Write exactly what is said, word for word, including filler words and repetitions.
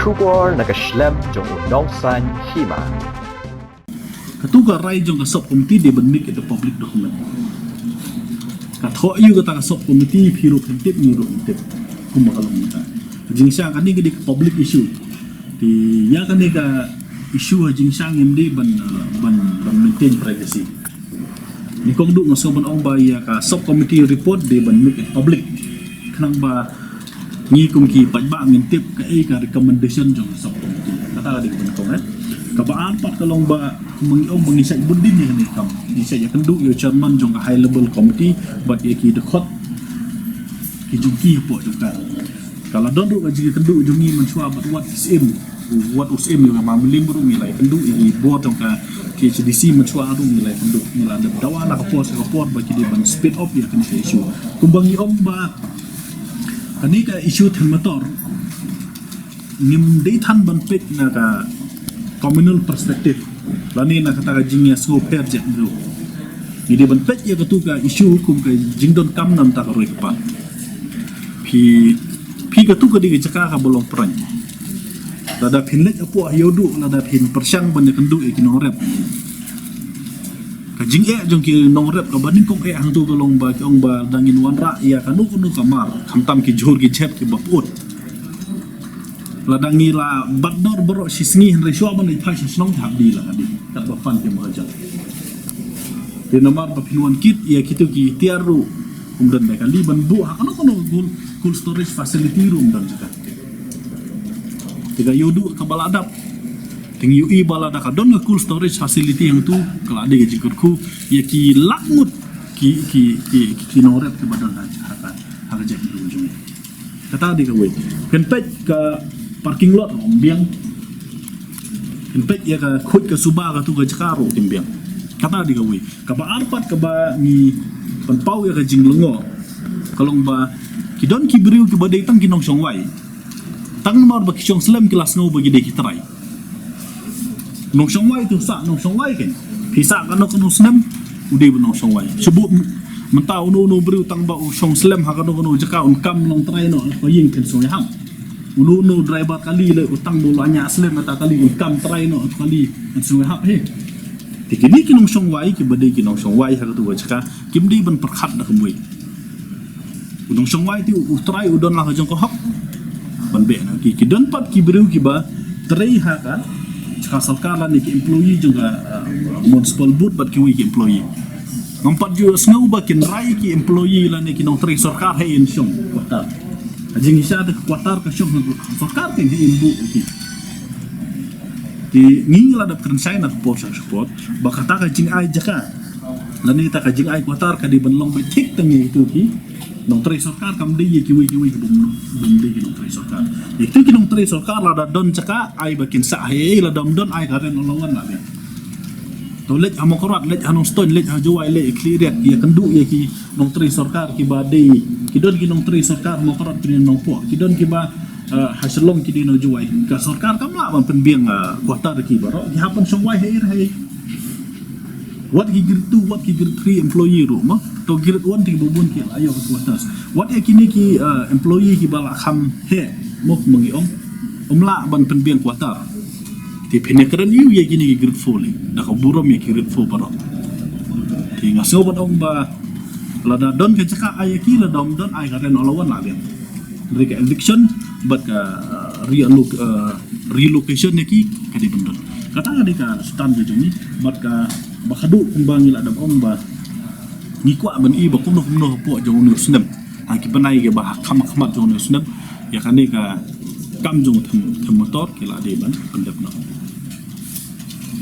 Khubor na ka shlem jong u Nongsaiñ Hima. Katu ka rai jong ka sub committee dei ban mih ïa ka public document. Ka thoh ïa kata ka sub committee, phi ruh phin tip, ngi ruh ngin tip. Kumba ka long mynta. Jingshang kane ka dei ka public issue. Te ïa kane ka issue ha jingshang ngim dei ban, uh, ban, ban maintain privacy. Nyngkong duh nga sngew ban ong ba ïa ka sub committee report dei ban mih public. Khnang ba ngi kum ki paidbah ngin tip kaei ka recommendation jong ka sub committee. Kata ka dei ka ban kong, eh. Kaba ar pat ka long ba kumba ngi ong ba ngi shait bun dien ïa kane ka kam. Ngi shait ïakynduh ïa u chairman jong ka high level committee bad ïa ki dkhot ki jong ki hapoh jong ka. Ka la don ruh ka jingïakynduh jong ngi mynshuwa bad wat ki syiem. Wat u syiem ïa u Mylliem ruh ngi la ïakynduh, ïa ki bor jong ka K H A D C mynshuwa ruh ngi la ïakynduh. Ngi la dep dawa na ka por sha ka por ba ki dei ban speed up ïa kane ka issue. Kumba ngi ong ba kane ka issue Thenmator ngim dei than ban peit na ka communal perspective lane na kata ka jingïasngewpher jaitbynriew. Ngi dei ban peit ïa katu ka issue kum ka jingdonkam na bynta ka roi ka par. Phi, phi, katu ka dei ka jaka kaba long pyrshah. Lada phin leit hapoh Ïewduh, lada phin pyrshang ban ïakynduh ïa ki nongrep, ka jingeh jong ki nongrep kaba nyngkong eh hangtu ka long ba ki ong ba lada ngin wanrah ïa kano kano ka mar, khamtam ki jhur ki jhep kiba pyut, lada ngi la bat dor baroh shi sngi, hynrei shuwa ban leit phai sha shnong, hap die la ka die. Katba pan ki mahajan. Te namar ba phin wan kit ïa kitu ki tiar ruh, ym don ba kali ban buh ha kano kano cold, cold storage facility ruh ym don jaka. Te ka Ïewduh kaba la dap, te ngi ïohi ba lada ka don ka cold storage facility hangtu, ka la dei ka jingkyrkhu ïa ki lak ngut ki, ki, ki, ki nongrep kiba don ha, ha ka, ha ka jaitbynriew jong ngi. Kata dei kawei. Phin peit ka parking lot ruh ym biang. Phin peit ïa ka khuid ka suba, katu ka jaka ruh kim biang. Kata dei kawei. Kaba ar pat kaba ngi pynpaw ïa ka jinglyngngoh ka long ba ki don ki briew kiba dei tang ki nongshong wai. Tang namar ba ki shong slem ki la sngew ba ki dei ki trai. Nongshong wai tu sah nongshong wai kan. Phi sah kano kano snem u dei ba nongshong wai. Shu buh m-, mynta uno uno briew tang ba u shong slem ha kano kano jaka un kam long trai noh ha ka ïing kan sngewhap. Uno uno driver kali leh u tang ba u la ñiah slem ha ta kali un kam trai noh ha ta kali kan sngewhap hi. Te kine ki nongshong wai kiba dei ki nongshong wai ha katu ka jaka kim dei ban pyrkhat da kumwei. U nongshong wai te u trai u don la ka jong ka hok ban beh na ki. Ki don pat ki briew kiba trei ha ka, ka sorkar lane ki employee jong ka, uh, municipal board bad kiwei ki employee. Ngam pat ju sngew ba kin rai ki employee lane ki nongtrei sorkar ha in shong quarter. Ha jingshisha te quarter ka shong ha sorkar, kin ha in buh ki. Te ngi la dap kren shai na ka por sha ka por ba kata ka jingai jaka lane ta ka jingai quarter ka dei ban long beit thik tang ïa kitu ki nongtrei sorkar, kam dei ïa kiwei kiwei ki bym, bym dei ki nongtrei sorkar. Ïa kitu ki nongtrei sorkar lada don jaka ai ba kin sah, hei, lada ym don ai ka rent allowance la biang. To leit ha Mawkyrwat, leit ha Nongstoiñ, leit ha Jowai, leit ha Khliehriat, ïakynduh ïa ki nongtrei sorkar kiba dei, ki don ki nongtrei sorkar Mawkyrwat ki dei Nongpoh, ki don kiba, eh, ha Shillong ki dei Nongjowai. Ka sorkar kam lah ban pynbiang, eh, quarter ki baroh, ki hap ban shong wai ha ei ha ei. Wat ki grade two, wat ki grade three employee ruh mo. To grade one te kiba bun ki la ïoh quarters. Wat ïa kine ki, eh, employee kiba la kham heh mo, ma ngi ong, ym lah ban pynbiang quarter. Te phin ïakren ïa kine ki grade four lei, da ka burom ïa ki grade four baroh. Te nga sngew ban ong ba lada don ka jaka ai ïa ki, lada ym don ai ka rent allowance la biang. Hynrei ka eviction bad ka, uh, realloc-, uh, relocation ïa ki ka dei ban don. Kata ka dei ka stand ka jong ngi bad kaba khadduh kumba ngi la dep ong ba ngi kwah ban i ba kumno kumno hapoh jong une u snem, ha ki bnai kiba ha kham khmat jong une u snem, ïa kane ka kam jong Them, Thenmator ki la dei ban pyndep noh.